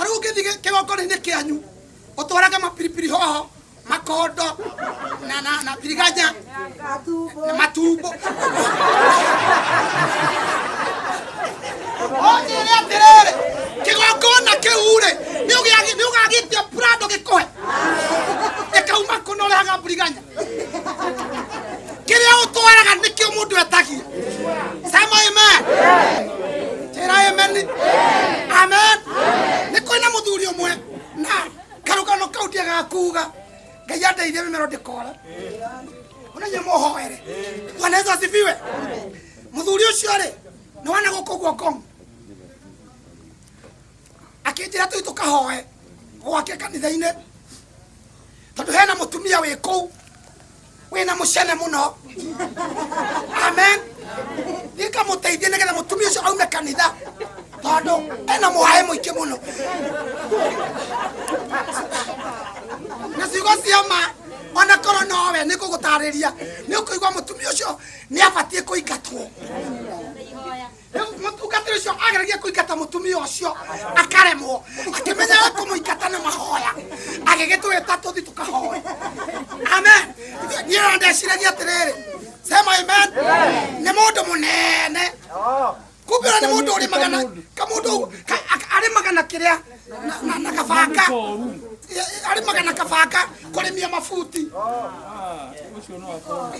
Rĩu ũngĩthiĩ kĩgongona-inĩ kĩanyu ũtwarage mapiripiri hoho, makondo na biriganya na matumbo. Ũnjĩre atĩrĩrĩ, kĩgongona kĩu-rĩ, nĩ ũgagĩtia prado gĩkũhe ĩkauma kũ na ũrehaga biriganya? Kĩrĩa ũtwaraga nĩkĩo mũndũ etagia. Sema amen. Njĩra amen. Amen. Nĩ kwĩna mũthuri ũmwe na karũgano kau ndiagaga kuga. Ngai andeithie mĩmero ndĩkore. Ona inyuĩ mũhoere. Bwana Yesu asifiwe. Mũthuri ũcio rĩ, nĩ wana gũkũ ũguo Ngong. Akĩnjĩra tũi tũkahoe gwake kanitha-inĩ tondũ hena mũtumia wĩ kũu wĩna mũcene mũno. Amen. Thiĩ kamũteithie nĩgetha mũtumia ũcio aume kanitha tondũ ena mũhae mũingĩ mũno. Na ciugo cia ma ona korwo nowe nĩ ngũgũtarĩria nĩ ũkũigua mũtumia ũcio nĩ abatiĩ kũingatwo. Rĩu mũtungatĩri ũcio ageragia kũingata mũtumia ũcio akaremwo, akĩmenya kũmũingata na mahoya, agĩgĩtwĩta tũthi tũkahoe. Amen. Niĩ ona ndeciragia atĩrĩrĩ, sema amen, nĩ mũndũ mũnene, kumbe ona nĩ mũndũ ũrĩmaga na kamũndũ arĩmaga na kĩrĩa na kabanga, arĩmaga na kabanga kũrĩmia mabuti. Ũcio no akorwo.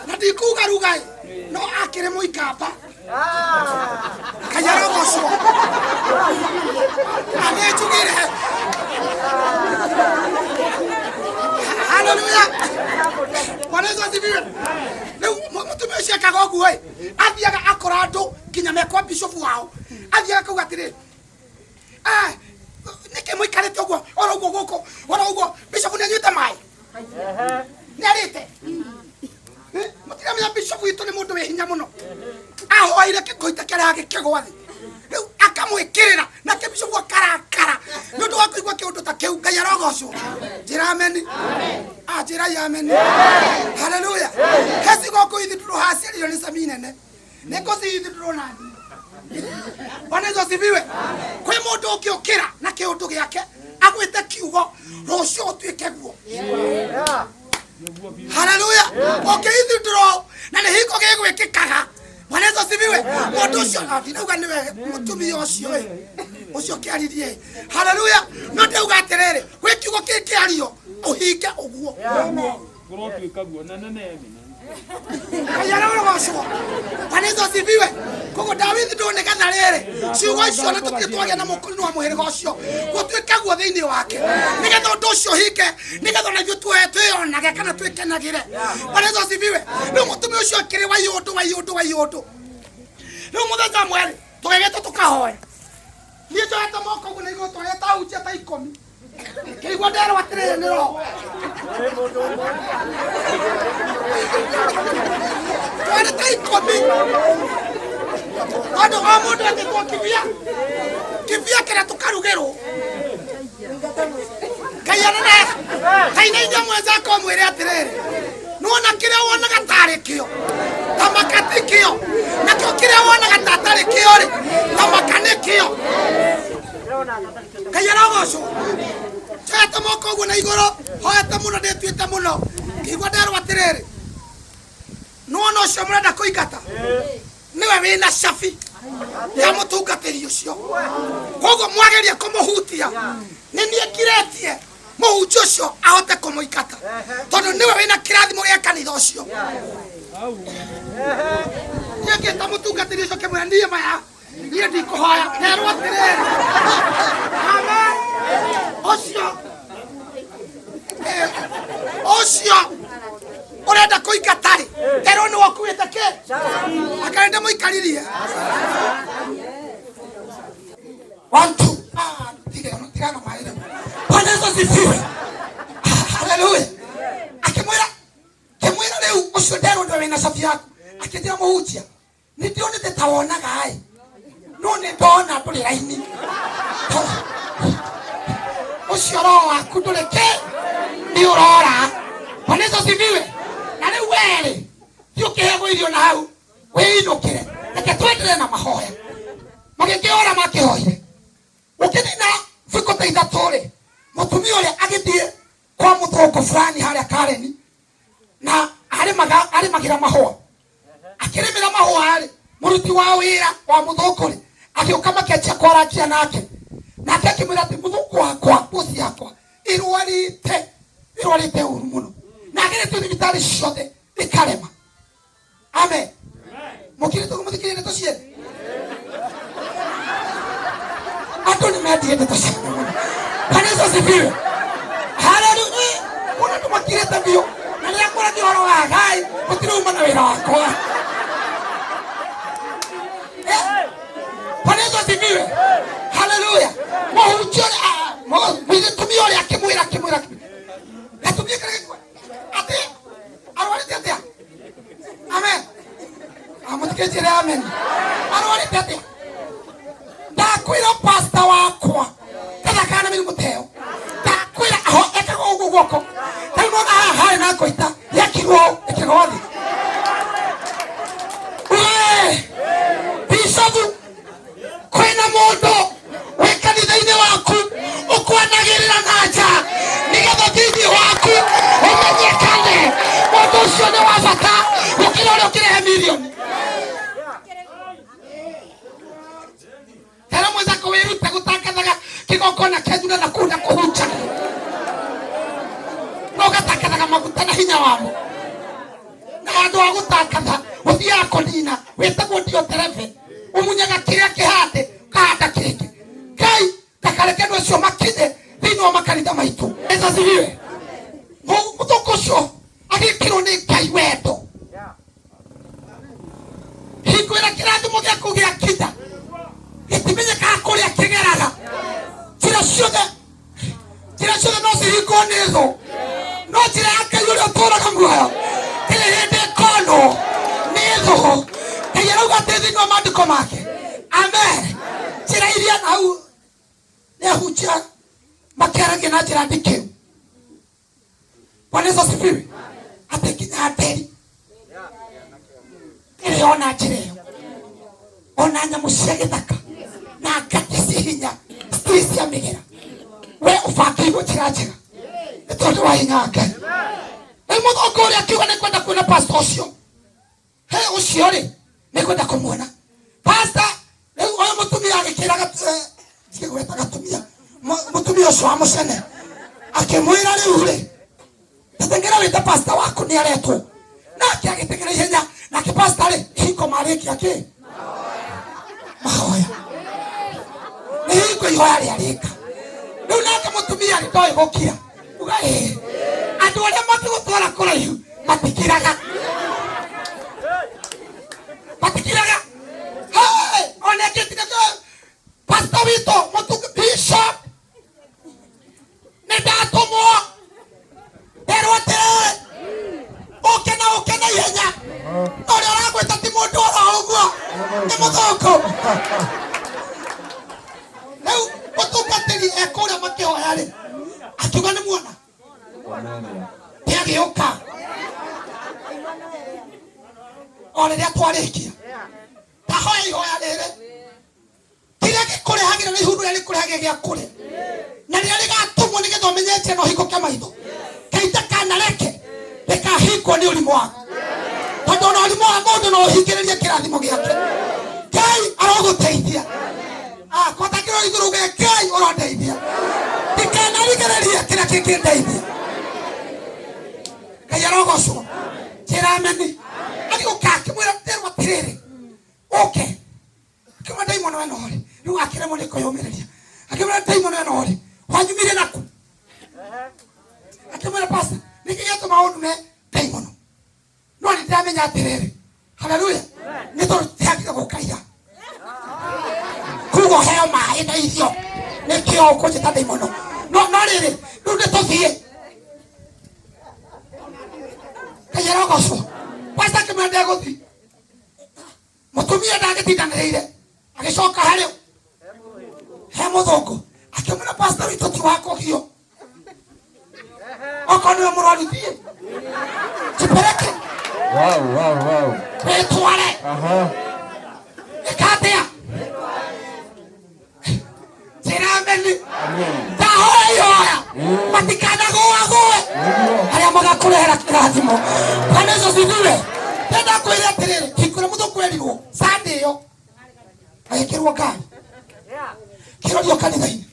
Na ndikuga rugai no akĩrĩ mũikamba kanyarogocwo anĩnjugire haleluya. Bwana Yesu asifiwe. Rĩu mũtumia ũcio ekaga ũguo ĩ, athiaga akora andũ nginya mekwa bishofu wao, athiaga akauga atĩrĩ, nĩkĩ mũikarĩte ũguo oro ũguo gũkũ oro ũguo? Bishofu nĩ anyuĩte maĩ, nĩ arĩte. Mũtiramenya bishofu witũ nĩ mũndũ wĩ hinya mũno, ahoire kĩgoita kĩrĩa gĩkĩgwa thĩ, rĩu akamwĩkĩrĩra nake bishofu akarakara nĩ ũndũ wa kũigua kĩũndũ ta kĩu. Ngai arogocwo. Njĩra ameni. Njĩrai ameni. Haleluya. He ciugo ngũithindũrwo haciarirwo nĩ cami nene nĩ ngũcithindũrwo na niĩ. Bwana Yesu asifiwe. Kwĩ mũndũ ũngĩũkĩra na kĩũndũ gĩake agwĩte kiugo rũciũ ũtuĩke guo. Haleluya. Ũngĩithindũrwo na nĩ hingo gĩgwĩkĩkaga. Bwana Yesu asifiwe. Mũndũ ũcio ndinauga nĩwe mũtumia ũcio ĩ, ũcio kĩaririe. Haleluya. No ndauga atĩrĩrĩ, gwĩ kiugo kĩngĩario ũhinge ũguo. Kũrotuĩka guo na nene. Ngai arorogocwo. Bwana Yesu asifiwe. Koguo Daudi ndũ nĩgetha rĩrĩ ciugo icio na tũtirĩ twagĩa na mũkũrinũ wa mũhĩrĩga ũcio gũtuĩke guo thĩinĩ wake nĩgetha ũndũ ũcio ũhinge nĩgetha ona ithuĩ twĩyonage kana twĩkenagĩre. Bwana Yesu asifiwe. Rĩu mũtumia ũcio akĩrĩ wa iũndũ wa iũndũ wa iũndũ. Rĩu mũthenya ũmwe rĩ tũgĩgĩtwo tũkahoe, niĩ njoete moko ũguo na igũrũ twarĩ ta hunjia ta ikũmi, kĩigua nderwo atĩrĩrĩ nĩ roho twarĩ ta ikũmi tondũ o mũndũ etĩtwo kibia kibia kĩrĩa tũkarugĩrwo. Ngai anene tainaithia mwenzako mwĩre atĩrĩrĩ, nĩwona kĩrĩa wonaga tarĩ kĩo tamaka ti kĩo, nakĩo kĩrĩa wonaga tatarĩ kĩo rĩ tamaka nĩ kĩo. Ngai arogocwo. Njoete moko ũguo na igũrũ, hoete mũno, ndĩtuĩte mũno, ngĩigua nderwo atĩrĩrĩ, nĩwona ũcio mũrenda kũingata nĩwe wĩna cabi ya mũtungatĩri ũcio, koguo mwageria kũmũhutia nĩ niĩ ngiretie mũhunjia ũcio ahote kũmũingata tondũ nĩwe wĩna kĩrathimo gĩa kanitha ũcio. Niĩ ngĩta mũtungatĩri ũcio kĩmwĩra, niĩ maya niĩ ndikũhoya nderwo atĩrĩrĩ, amen, ũcio ũcio ũrenda kũingata rĩ nderwo nĩwe ũkuĩte kĩ akarenda mũikaririe. One, two. Tige, tigana maĩ rĩu. Bwana Yesu asifiwe. Haleluya. Akĩmwĩra, kĩmwĩra rĩu ũcio nderwo nĩwe wĩna cabi yaku. Akĩnjĩra mũhunjia, nĩ ndionete ta wonaga ĩ, no nĩ ndona ndũrĩ raini. Ũcio roho waku ndũrĩ kĩ, nĩ ũrora. Bwana Yesu asifiwe. Na rĩu werĩ, thiĩ ũkĩheagwo irio na hau wĩinũkĩre, reke twendelee na mahoya. Magĩkĩora. Makĩhoire ũkĩnina thikũ ta ithatũ rĩ, mũtumia ũrĩa agĩthiĩ kwa mũthũngũ fulani harĩa Kareni, na arĩmaga arĩmagĩra mahũa. Akĩrĩmĩra mahũa rĩ, mũruti wa wĩra wa mũthũngũ rĩ agĩũka, makĩanjia kwarangia nake, nake akĩmwĩra atĩ mũthũngũ wakwa, bosi yakwa ĩrwarĩte, ĩrwarĩte ũru mũno, na ageretio thibitarĩ ciothe ĩkarema. Amen. Mũkirĩte mũthikĩrĩrie ndeto ciene? Andũ nĩ mendire ndeto ciene mũno. Bwana Yesu asifiwe. Haleluya. Kuna andũ makirĩte biũ na rĩrĩa ngũragia ũhoro wa Ngai gũtirĩ uma na wĩra wakwa. Eh, Bwana Yesu asifiwe. Haleluya. Mũhunjia ũrĩa, ah, mũtumia ũrĩa akĩmwĩra akĩmwĩra akĩmwĩra, gatumia karĩa gĩkua atĩ arwarĩte atĩa? Amen. Amũtikĩnjĩre amen. Arwarĩte atĩa? Ndakwĩra pasta wakwa ndathakaga na mĩrimũ ta ĩyo. Ndakwĩra aho ekaga ũguo guoko. Rĩu nona haha harĩ na ngoita yakirwo ĩkĩgwa thĩ. We bishofu, kwĩna mũndũ wĩ kanitha-inĩ waku ũkwanagĩrĩra na nja nĩgetha thĩinĩ waku ũmenyekane. Mũndũ ũcio nĩ wa bata gũkĩra ũrĩa ũkĩrehe mirioni. Tera mwenzako wĩrute gũtangathaga kĩgongona kĩanyu na nakũu na kũhunjagia, na ũgatangathaga maguta na hinya wamo, na handũ ha gũtangatha ũthiaga kũnina. Wĩtagwo Dioterefe, ũmunyaga kĩrĩa kĩhande ũkahanda kĩngĩ. Ngai ndakareke andũ acio makinye thĩinĩ wa makanitha maitũ. Yesu asifiwe. Mũthũngũ ũcio agĩkĩrwo nĩ Ngai wendo. Hingo ĩrĩa kĩrathimo gĩaku gĩakinya gĩtimenyekaga kũrĩa kĩgeraga. Njĩra ciothe, njĩra ciothe no cihingwo nĩ thũ, no njĩra ya Ngai ũrĩa ũtũũraga muoyo ndĩrĩ hĩndĩ ĩkonwo nĩ thũ. Ngai arauga atĩ thĩinĩ wa maandĩko make, amen, njĩra iria na hau nĩ ahunjia makĩaragia na njĩra ndikĩru. Bwana Yesu asifiwe. Atĩ nginya nderi ĩrĩ ona njĩra ĩyo, ona nyamũ cia gĩthaka na ngati ci hinya citirĩ cia mĩgera. We ũbangĩirwo njĩra njega nĩ tondũ wa hinya wa Ngai. Rĩu mũthũngũ ũrĩa akiuga nĩ kwenda kuona pastor ũcio. He ũcio rĩ, nĩ kwenda kũmuona pastor. Rĩu ũyũ mũtumia agĩkĩra ndigweta gatumia, mũtumia ũcio wa mũcene akĩmwĩra, rĩu rĩ tatengera wĩte pastor waku nĩ aretwo. Nake agĩtengera ihenya, nake pastor rĩ hingo marĩkia kĩ mahoya, nĩ hingo ihoya rĩarĩka. Rĩu nake mũtumia rĩ ndoĩ gũkira. Uga ĩĩ, andũ arĩa mangĩgũtwara kũraihu matikiraga, matikiraga. Hey, ona ĩngĩ pastor witũ mũtunga bishop, nĩ ndatũmwo nderwo atĩrĩrĩ, ũke na ũke na ihenya. Ũrĩa ũragwĩta ti mũndũ oro ũguo, nĩ mũthũngũ. Rĩu mũtungatĩri ekũrĩa makĩhoya rĩ, akiuga nĩ muona nĩagĩũka o rĩrĩa twarĩkia tahoya ihoya rĩrĩ. Kĩrĩa gĩkũrehagĩra nĩ ihundu rĩrĩa rĩkũrehagĩra gĩa kũrĩa, na rĩrĩa rĩgatũmwo nĩgetha ũmenye njĩra na ũhingũke maitho. Ngai ndakanareke rĩkahingwo nĩ ũrimũ waku, tondũ ona ũrimũ wa mũndũ no ũhingĩrĩrie kĩrathimo gĩake. Ngai arogũteithia. Ah, kwatakĩrwo igũrũ uge, Ngai ũrondeithia, ndikanarigĩrĩrie kĩrĩa kĩngĩndeithia. Ngai arogocwo. Njĩra ameni. Agĩũka akĩmwĩra, nderwo atĩrĩrĩ, ũke. Akĩmwĩra, ndaimono ĩno rĩ, rĩu akĩremwo nĩ kwĩyũmĩrĩria. Akĩmwĩra, ndaimono ĩno rĩ, wanyumire naku? Akĩmwĩra, pastor, nĩkĩ gĩatũma ũnume ndaimono? No nĩ ndĩramenya atĩrĩrĩ, haleluya, nĩ tondũ tũtiagire gũkaira kuga heo maĩ na irio, nĩkĩo ũkũnjĩta ndaimono. No rĩrĩ, rĩu nĩ tũthiĩ. Ngai arogocwo. Pastor akĩmwĩra ndegũthiĩ. Mũtumia ndagĩtindanĩrĩire, agĩcoka harĩ he mũthũngũ, akĩmwĩra, pastor witũ ti wa kũgio, okorwo nĩwe mũrwaru thiĩ jipeleke. Wow. Wĩtware. Aha. Ĩka atĩa? Ameni. Ndahoya ihoya matikanagũagũe arĩa magakũrehera kĩrathimo. Bwana Yesu asifiwe. Tenda kwĩra atĩrĩrĩ, hingo ĩrĩa mũthũngũ erirwo Sunday ĩyo agĩkĩrwo ngari kĩrorio kanitha-inĩ,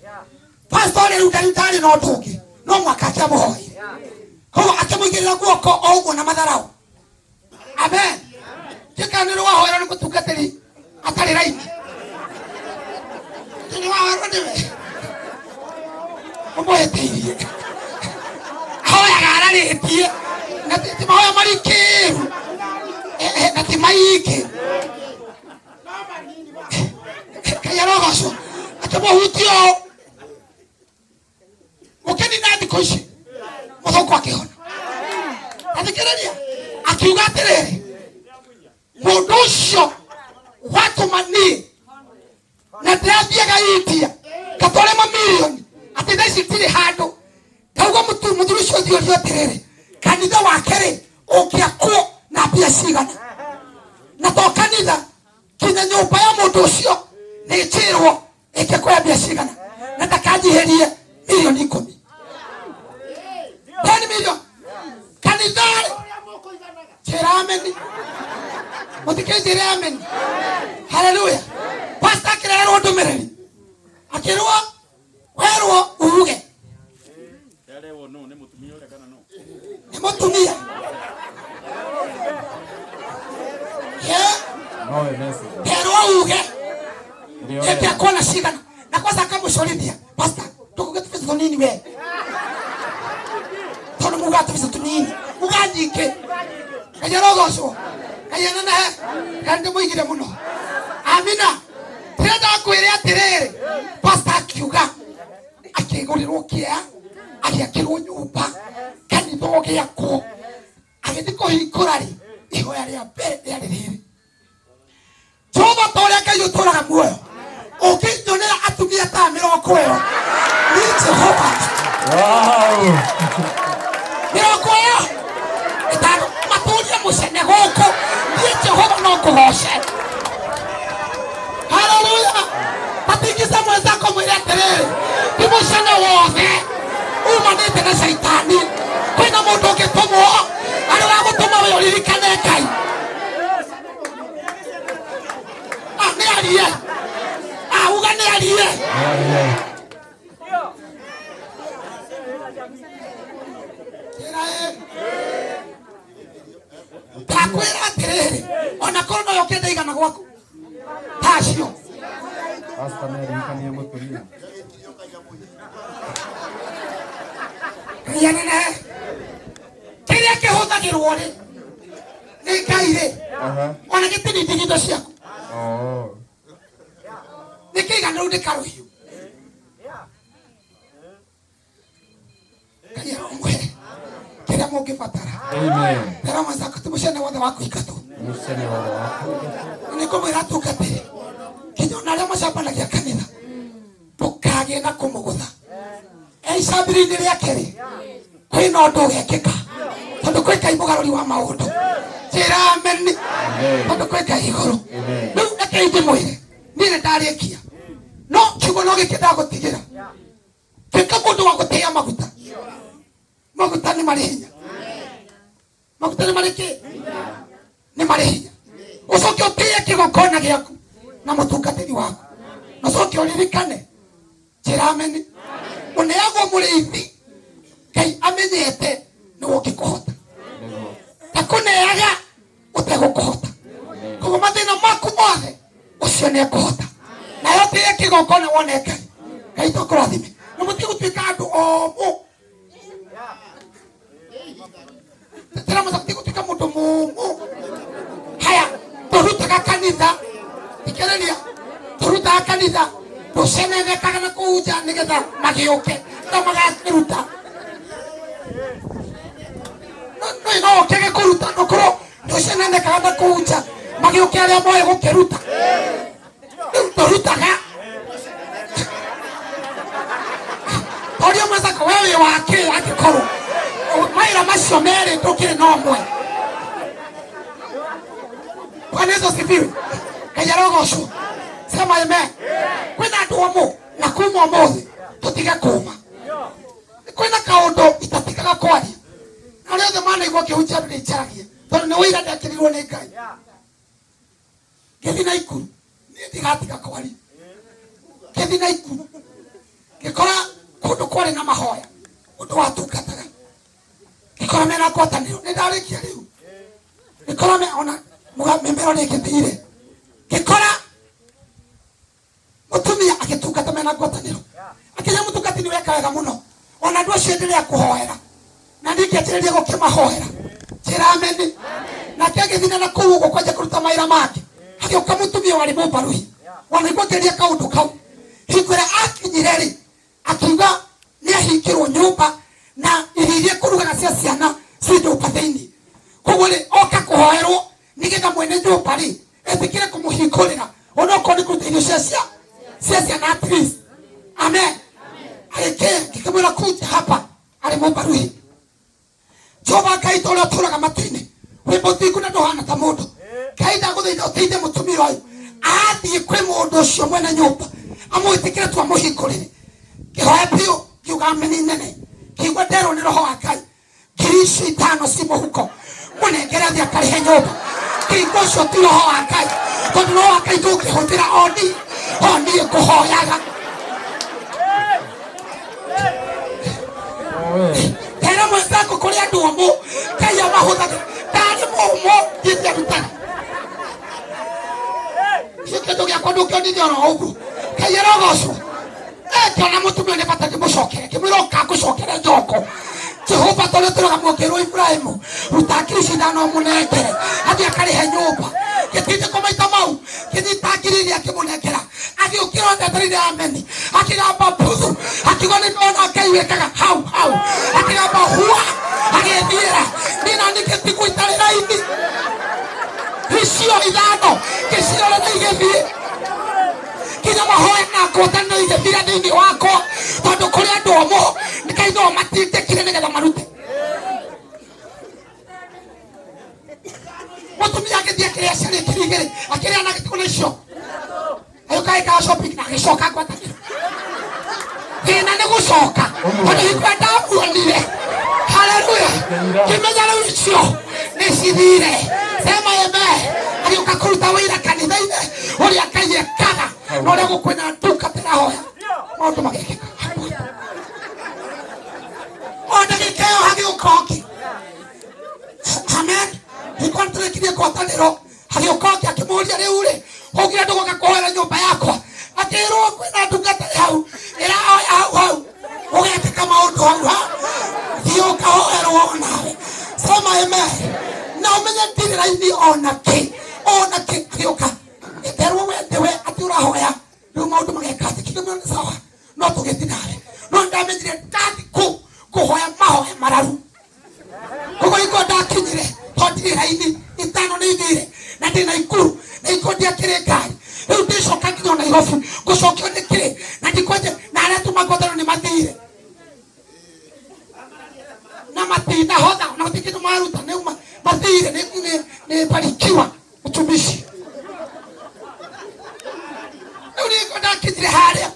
pastor ũrĩa rĩu ndarĩ na ũndũ ũngĩ no mwaka akĩamũhoire, koguo akĩmũigĩrĩra guoko o ũguo na matharau. Amen. Kĩka nĩ wahoerwo nĩ mũtungatĩri atarĩ raini, nĩ wahoerwo nĩwe ũmũhĩtĩirie, ahoyaga ararĩtie na ti mahoya marikĩru na ti maingĩ. Ngai arogocwo. Akĩmũhutia ũũ mũkĩnina thikũ ici mũthũngũ akĩhona. Athikĩrĩria, akiuga atĩrĩrĩ, mũndũ ũcio watũma niĩ na ndĩrathiaga India ngatware mamirioni atĩ thaa ici ndirĩ handũ, ndauga mũthuri ũcio thiĩ ũrio atĩrĩrĩ, kanitha wake rĩ ũngĩakwo na mbia cigana, na to kanitha kinya nyũmba ya mũndũ ũcio nĩ njĩrwo ĩngĩkuoya mbia cigana, na ndakanyihirie mirioni 10, 10 million kanitha rĩ. Njĩra ameni, mũtikĩnjĩre ameni. Haleluya. Pastor akĩreherwo ndũmĩrĩri, akĩrwo werwo uge. Yarehwo nũ? Nĩ mũtumia ũrĩa kana nũ? Nĩ mũtumia. Nowe message. Herwo uge Ndio wewe. ĩngĩakwo na cigana, na kwanza akamũcorithia pastor, tũkũge tũbeca tũnini we, tondũ muga tũbeca tũnini muga nyingĩ. Ngai arogocwo, Ngai anenehe. Ngai ndĩmũigire mũno. Amina. Ndĩrenda kwĩre atĩrĩrĩ, pastor akiuga akĩgũrĩrwo kĩea, agĩakĩrwo nyũmba, kanitha ũgĩakwo. Agĩthiĩ kũhingũra rĩ, ihoya rĩa mbere rĩarĩ rĩrĩ: Jehova, ta ũrĩa Ngai ũtũraga muoyo, ũngĩnyonera atumia ta 20, niĩ Jehova 25 matũrie mũcene gũkũ, niĩ Jehova no ngũgoce. Haleluya. Tatingica mwenzako, mwĩre atĩrĩrĩ, ti mũcene wothe umanĩte na caitani, kwĩna mũndũ ũngĩtũmwo arĩ wa gũtũma we ũririkane Ngai. Ah, nĩ arie. Ah, uga nĩ arie. Njĩra ĩ. Ndakwĩra atĩrĩrĩ, ona korwo no yũkĩte 100 gwaku tacio. Pastor nĩaririkania mũtumia. Ngai anenehe. Kĩrĩa kĩhũthagĩrwo rĩ nĩ Ngai rĩ, ona gĩtinindigi indo ciaku. Oh. Nĩ kĩiganĩru, nĩ karũhiũ. Ngai aromũhe kĩrĩa mũngĩbatara. Amen. Tera mwenzako ti mũcene wothe wa kũingatwo. Mũcene wothe waku. Na nĩ ngũmwĩra atungatĩri, kinya ona arĩa macambanagia kanitha, ndũkagĩe na kũmũgũtha e icambĩrĩ-inĩ rĩake rĩ, kwĩna ũndũ ũgekĩka, tondũ kwĩ Ngai mũgarũri wa maũndũ. Njĩra ameni. Amen. Tondũ kwĩ Ngai igũrũ. Amen. Rĩu rekei ndĩmwĩre, niĩ nĩ ndarĩkia, no kiugo no gĩkĩ ndagũtigĩra: tuĩka mũndũ wa gũtĩĩa maguta. Maguta nĩ marĩ hinya, maguta nĩ marĩ kĩ? Nĩ marĩ hinya. Ũcoke ũtĩĩe kĩgongona gĩaku na mũtungatĩri waku, na ũcoke ũririkane, njĩra ameni, ũneagwo mũrĩithi Ngai amenyete nĩwe ũngĩkũhota. Nĩguo. Takũneaga ũtegũkũhota, koguo mathĩna maku mothe ũcio nĩ ekũhota. Nayo tĩĩe kĩgongona wone Ngai. Ngai tũkũrathime, na mũtige gũtuĩka andũ omũ. Tena mũtige gũtuĩka mũndũ mũmũ. Haya, tũrutaga kanitha, thikĩrĩria, tũrutaga kanitha, tũcenenekaga na kũu nja nĩgetha magĩũke na magakĩruta. No no ũkĩage kũruta, ndũkorwo ndũcenenekaga na kũu nja magĩũke arĩa moĩ gũkĩruta. Rĩu tũrutaga toria mwenzako, we wĩ wakĩ? Angĩkorwo mawĩra macio merĩ ndũkĩrĩ na ũmwe. Bwana Yesu asifiwe. Ngai arogocwo. Sema amen. Kwĩna andũ omũ na kuma ũmũthĩ. Tũtige kũma. Kwĩna kaũndũ itatigaga kwaria. Na arĩa othe manaigua ngĩhunjia andũ nĩnjaragia. Tondũ nĩ ũira ndekĩrirwo nĩ Ngai. Ngĩthiĩ na ikuru. Niĩ ndigatiga kwaria. Ngĩthiĩ na ikuru. Ngĩkora kũndũ kwarĩ na mahoya. Ũndũ watungataga. Ngĩkora mena ngwatanĩro. Nĩ ndarĩkia rĩu. Ngĩkora me ona mĩmero nĩ ĩgĩthire. Ngĩkora Mũtumia agĩtungata mena ngwatanĩro. Akĩria mũtungati nĩ weka wega mũno. Ona andũ acio endelea kũhoera. Na niĩ ngĩanjĩrĩria gũkĩmahoera. Njĩra ameni. Nake agĩthiĩ na kũu ũguo kwanjia kũruta mawĩra make. Hagĩũka mũtumia warĩ mũmbaruhi. Wanaigua ngĩaria kaũndũ kau. Hingo ĩrĩa akinyire rĩ, akiuga nĩ ahingĩrwo nyũmba na irio iria ekũrugaga cia ciana ciĩ nyũmba thĩinĩ. Koguo rĩ, oka kũhoerwo nĩgetha mwene nyũmba rĩ etĩkĩre kũmũhingũrĩra onokorwo nĩ kũruta irio cia cia cia ciana at least. Amen. Agĩkĩ ngĩkĩmwĩra kuja hapa arĩ mũmbaruhi. Jehova Ngai ta ũrĩa ũtũũraga matu-inĩ wĩ mũthingu na ndũhana ta mũndũ. Ngai ndagũthaitha ũteithie mũtumia ũyũ athiĩ kwĩ mũndũ ũcio mwene nyũmba amwĩtĩkĩre tu amũhingũrĩre. Ngĩhoya biũ ngiuga ameni nene ngĩigua nderwo nĩ roho wa Ngai ngiri icio ithano ci mũhuko mũnengere athiĩ akarĩhe nyũmba. Ngĩigua ũcio ti roho wa Ngai tondũ roho wa Ngai ndũngĩhũthĩra oni o niĩ ngũhoyaga. Tera mwenzako kũrĩ andũ omũ Ngai amahũthagĩra ndarĩ mũmũ niĩ ndiarutaga niĩ kĩndũ gĩakwa ndũngĩonithia oro ũguo Ngai arogocwo. Ngĩona mũtumia nĩ bata ndĩmũcokere ngĩmwĩra ũka ngũcokere njoko Jehova tondũ tũraga mwongerwo Ibrahimu ruta ngiri icio ithano mũnengere athiĩ akarĩhe nyũmba gĩtindĩko maita mau kĩnyita ngiri iria akĩmũnengera agĩũkĩra ndeterire ameni akĩgamba buthu akiuga nĩ ndona Ngai wĩkaga hau hau akĩgamba hua agĩthiĩra niĩ na niĩ ngĩtigwo itarĩ raini icio ithano ngĩcirora na igĩthiĩ nginya mahoya na ngwatanĩro igĩthira thĩinĩ wakwa tondũ kũrĩ andũ omũ Ngai no matindĩkire nĩgetha marute mũtumia agĩthiĩ akĩrĩa ciarĩ ngiri igĩrĩ akĩrĩa na gĩtiko na icio agĩũka agĩkaga shopping na agĩcoka ngwatanĩro thĩna nĩ gũcoka tondũ hingo ĩrĩa ndamuonire haleluya kĩmenya rĩu icio nĩ cithire sema eme agĩũka kũruta wĩra kanitha-inĩ ũrĩa Ngai ekaga na ũrĩa gũkwĩna nduka tĩrahoya maũndũ magekĩka o ndagĩka ĩyo hagĩũka ũngĩ amen hingo nĩtũrĩkirie ngwatanĩro Agĩũka ũngĩ akĩmũũria rĩu rĩ ũngĩra ndũgoka kũhoera nyũmba yakwa akĩrwo kwĩna ndungata ĩ hau ĩrahoya hau hau ũgekĩka maũndũ hau ha thiĩ ũkahoerwo nawe sema amen na ũmenye ndirĩ raini ona kĩ ona kĩ agĩũka nderwo we nĩwe atĩ ũrahoya rĩu maũndũ mageka atĩ kĩndũ nĩ sawa no tũgĩthi nawe no ndamenyire ndathi kũ kũhoya mahoya mararu koguo hingo ndakinyire to ndirĩ raini itano nĩ ithire na ndĩ na ikuru na ikuru ndiakĩrĩ ngari rĩu ndĩcoka nginya o Nairobi ngũcokio nĩ kĩrĩ na ndikwenje na arĩa tuma ngwatanĩro nĩ mathire na matinahotha na gũtirĩ kĩndũ maruta nĩ mathire nĩ barikiwa mtumishi rĩu nĩguo ndakinyire harĩa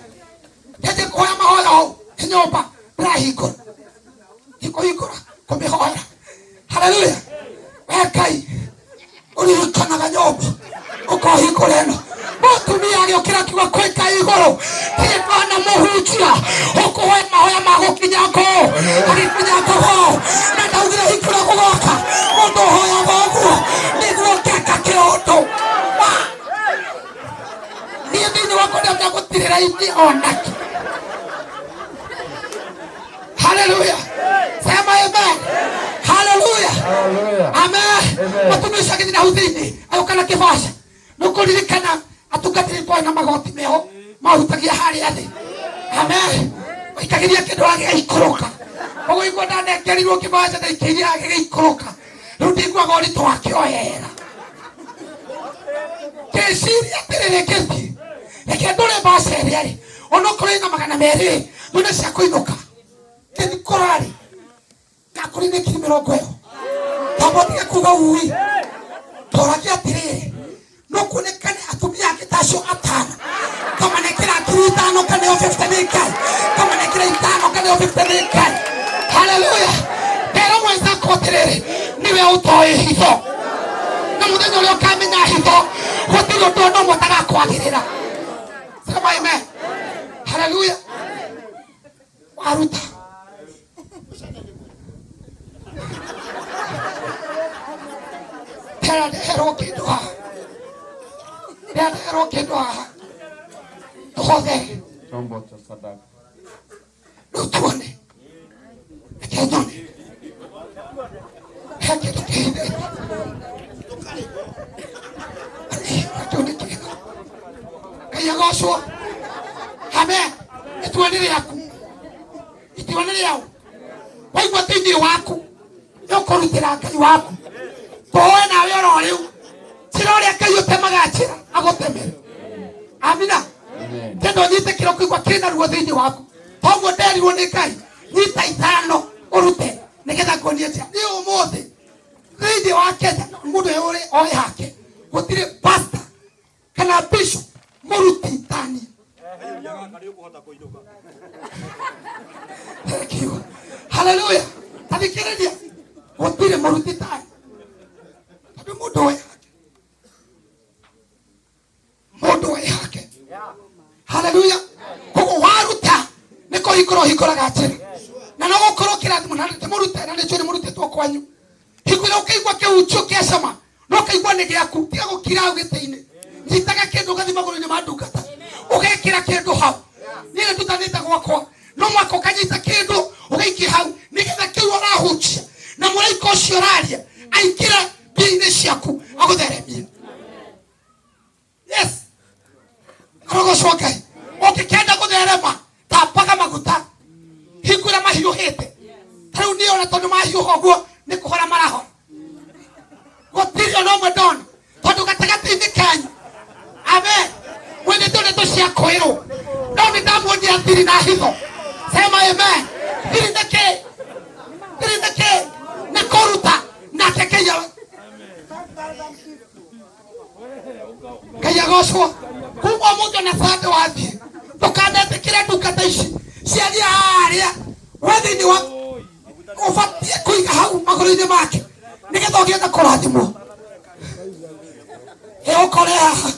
ngenje kũhoya mahoya hau nĩ nyũmba ndĩrahingũra ndikũhingũra kũmĩhoera haleluya we Ngai ũririkanaga nyũmba ũkohingũra ĩno mũtumia agĩũkĩra akiuga kwĩ Ngai igũrũ ndirĩ ndona mũhunjia ũkũhoya mahoya ma gũkinya ngũ agĩkinya ngũgo na ndaugire hingũra gũgoka mũndũ ũhoyaga ũguo nĩguo ngeka kĩũndũ Ma! Niĩ thĩinĩ wakwa ndamenya gũtirĩ raithi onakĩ haleluya sema amen haleluya Hallelujah. amen Amen. mũtumia ũcio agĩthiĩ na hau thĩinĩ agĩũka na kĩbaca nĩũkũririkana atungatĩri kwarĩ na magoti meho mahutagia harĩa thĩ amen waikagĩria kĩndũ agĩgaikũrũka ũguo igua ndanengerirwo kĩbaca ndaikĩirie agĩgĩikũrũka rĩu ndiguaga ũritũ wakĩo wega ngĩciria atĩrĩrĩ ngĩthiĩ reke ndũre mbaca ĩrĩa rĩ onokorwo ĩna magana merĩ rĩ nyone cia kũinũka ngĩthiĩ kũrora rĩ ngakũrĩ nĩ ngiri mĩrongo ĩyo tambotige kuga ui toragia atĩrĩrĩ no kuonekane atumia angĩ ta acio atano kamanekera ngiri ithano kana yo 50 nĩ Ngai kamanekera Nĩ ũthĩte nĩ Ngai. Haleluya. Tera mwenzako atĩrĩrĩ, nĩwe ũtoĩ hitho, na mũthenya ũrĩa ũkamenya hitho, gũtirĩ ũndũ ona ũmwe ũtagakwagĩrĩra. Sema amen. Haleluya. Waruta tera ndeherwo kĩndũ haha, ndeherwo kĩndũ haha tũhothere. Chombo cha sadaka. Rĩu tuone, reke nyone he kĩndũ kĩhithĩte. Kĩu nĩ kĩega. Ngai agocwo. Amen. Itua nĩ rĩaku, itua nĩ rĩau. Waigua thĩinĩ waku nĩ ũkũrutĩra Ngai waku, tũhoe nawe oro rĩu njĩra ũrĩa Ngai ũtemaga njĩra agũtemere. Amina. Amen. Kendo nyite kĩro kũigua kĩna ruo thĩinĩ waku, toguo nderirwo nĩ Ngai, nyita ithano ũrute nĩgetha nguonie njĩra. Nĩ ũmũthĩ thĩinĩ wa Kenya mũndũ ũyũ ũrĩ oĩ hake gũtirĩ pastor kana bishop mũruti tani. Thank you. Hallelujah. Tathikĩrĩria, gũtirĩ mũruti tani, tondũ mũndũ oĩ hake, mũndũ oĩ hake. Haleluya. Koguo waruta nĩ kũhingũra ũhingũraga njĩra, na no gũkorwo kĩrathimo na ndĩmũrute, na nĩnjũĩ nĩmũrutĩtwo kwanyu. Hingo ĩrĩa ũkaigua kĩhunjio kĩa cama no ũkaigua nĩ gĩaku, tiga gũkira hau gĩtĩ-inĩ. Nyitaga kĩndũ ũgathiĩ magũrũ-inĩ ma ndungata, ũgekĩra kĩndũ hau. Niĩ nĩ ndutanĩte gwakwa, no mwaka ũkanyita kĩndũ ũgaikia hau, nĩgetha kĩu ũrahunjia na mũraika ũcio ũraria aingĩre mbia-inĩ ciaku agũtheremie. Yes, arogocwo Ngai. Ũngĩkenda gũtherema, tambaga maguta hingo ĩrĩa mahiũhĩte. Ta rĩu niĩ ona tondũ mahiũha ũguo nĩ kũhora marahora, gũtirĩ ona ũmwe ndona, tondũ gatagatĩ-inĩ kanyu, amen, mwendete ndeto cia kwĩrwo, no nĩ ndamuonia thiri na hitho. Sema amen. Thiri nĩ kĩ? Thiri nĩ kĩ? Nĩ kũruta nake kĩia. Ngai agocwo. Kuma ũmũthĩ ona bande wathiĩ, ndũkanetĩkĩre ndungata ici ciaria harĩa we thĩinĩ wa ũbatiĩ kũiga hau magũrũ-inĩ make, nĩgetha ũgĩe na kũrathimwo. Ĩ ũkore haha.